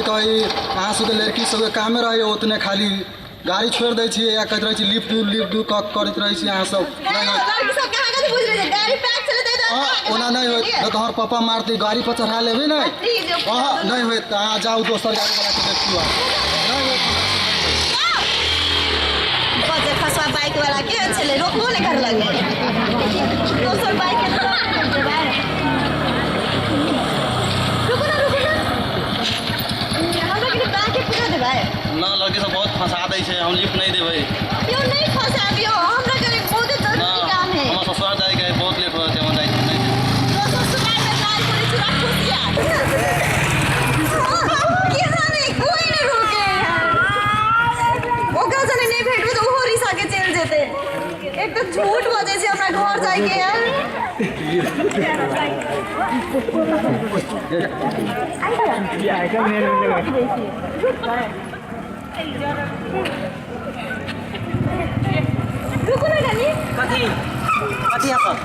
कही अहाँ सबके लड़की सबके कामे रहैए ओतने खाली गाड़ी छोड़ि दै छियै या कहैत रहै छी लिफ्ट दू लिफ्ट दू कऽ करैत रहै छी अहाँ सब। नहि होत। लड़की सब के अहाँ कथी बुझि रहल छी? गाड़ी पैक छलै ताहि दुआरे अहाँ अहाँके ओना नहि होत बुझलियै? नहि तऽ हमर पापा मारतै गाड़ी पर चढ़ा लेबै ने। प्लीज यौ, अहाँ नहि होत तऽ अहाँ जाउ दोसर गाड़ी वाला के देखियौ आब। नहि होत हमरा से नहि होत। बजे खसुआ बाइक वाला केहन छलै रोकबो नहि करलक दोसर बाइक के तऽ देबै। रुकू ना रुकू ना हमरा कनि बाइक के पुरा देबै। ना लड़की सब बहुत फंसा दै छै हम लिफ्ट नहि देबै। यौ नहि फंसाबियौ हमरा कनि बहुते ना जरूरी काम है। हमरा ससुराल जाइके है बहुत लेट हो जेतै हम जाइ नहि देबै। दोसर ससुराल में दाल पूरी चूड़ा खुशिया केहन है कोई नहि रोके है ओकरा जने नहि भेटबै तऽ ओहो रिसा के चलि जेतै। एक तऽ झूठ बजै छै हमरा घर जाइके यार। रुकू ना कनी। कथी कथी अपन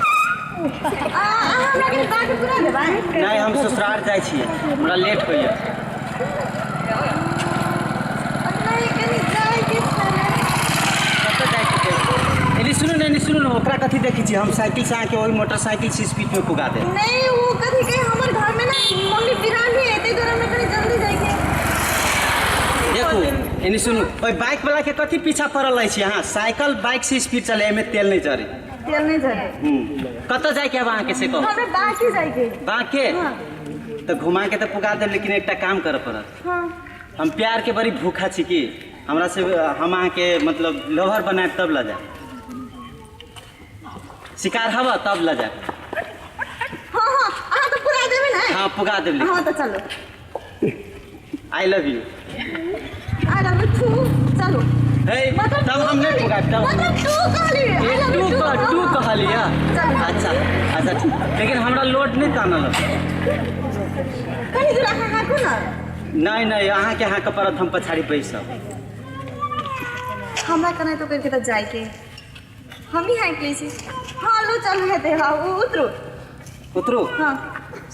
आ अहाँ हमरा कनि बाट पूरा देबै। नहि हम ससुराल जाइ छियै हमरा लेट होइए। नहि कनि जाइके छलै। कतऽ जाइके छै? एनी सुनू ने एनी सुनू ने ओकरा कथी देखै छी हम साइकिल से अहाँके ओहि मोटरसाइकिल से स्पीडमे पुगा देब। नहि ओ कथी के हमर घर में ना मम्मी बिरानी है ताहि दुआरे हमरा कनि जल्दी जाइके। देखू एनी सुनू ओहि बाइक वाला के कथी पीछा पड़ल रहै छी अहाँ साइकिल बाइक से स्पीड चले एहिमे तेल नहि जरे। तेल नहि जरे। कतऽ जाइके अब अहाँके से कहू? हमरा बाँके जाइके। बाँके? हाँ। तऽ घुमा के तऽ पुगा देब लेकिन एकटा काम करऽ पड़त। हाँ। हम प्यार के बड़ी भूखा छी की हमरा से हम अहाँके मतलब लवर बनायब तब लऽ जायब शिकार हब तब लऽ जायब। हाँ हाँ अहाँ तऽ पुरा देबै ने। हाँ पुगा देब। हाँ तऽ चलू। I love you. I love you too. चलू। हे मतलब तब हम नहीं पुगायब तब। मतलब तू कहली I love you to too. To कहली चलू। अच्छा अच्छा ठीक लेकिन हमरा लोड नहि तानल। कनि दूर अहाँ हाँकू ना। नहि नहि अहाँके हाँकऽ पड़त हम पछाड़ी बैसब। हमरा कनाहितो करके तऽ जाइके हम ही हाँकि लै छी। हाँ लो चल हेतै। हाँ उतरू। उतरू? हाँ।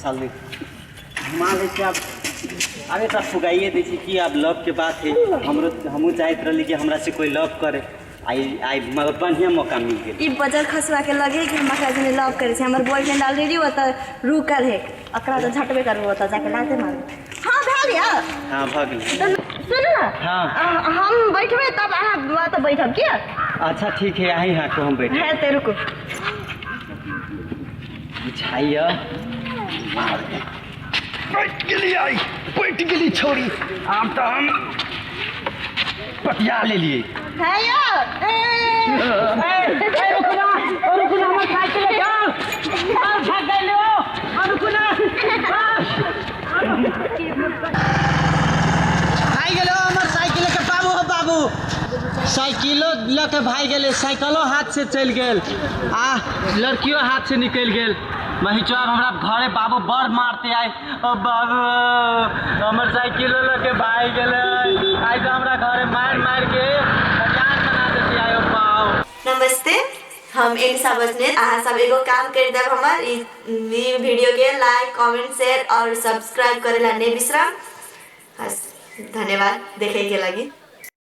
साल घुमा लै छी आब। आब एकरा फुगाइए दै छी कि आब लव के बात है हमरो हमहूँ चाहैत रहली कि हमरा से कोई लव करे आई आई मगर बढ़िआँ मौका मिल गेल। ई बजर खसुआ के लगे कि हम एकरा जने लव करे छी हमर बॉयफ्रेंड ऑलरेडी ओतऽ रुकल है एकरा तऽ झटबे करबो ओतऽ जाके लाते मारबो। हाँ भए गेल। हाँ भऽ गेल। तऽ सुनू ना। हाँ। हम बैठबै तब अहाँ ओतऽ बैठब की? अच्छा ठीक है अहीं हाँकू हम बैठब। हेतै रुकू। बुझाइए बैठ गेली आई बैठ गेली छौड़ी आब तऽ हम पटिया लेलियै। है यौ ए भागि गेलो हमर साइकिल के बाबू हो बाबू साइकिलो लऽ के भागि गेलै साइकिलो हाथ से चलि गेल आ लड़कियो हाथ से निकलि गेल। महीचो आब हमरा घरे बाबू बड़ मारते आइ। ओ बाबू हमर साइकिलो लऽ के भागि गेलै आइ तऽ हमरा घरे मारि मारि के खजान बना देते आइ। ओ बाबू। नमस्ते हम एलिसा बस्नेत। अहाँ सब एगो काम कर देब हमर ई वीडियो के लाइक कमेंट शेयर और सब्सक्राइब करेला नहीं बिसरब। धन्यवाद देखे के लगी।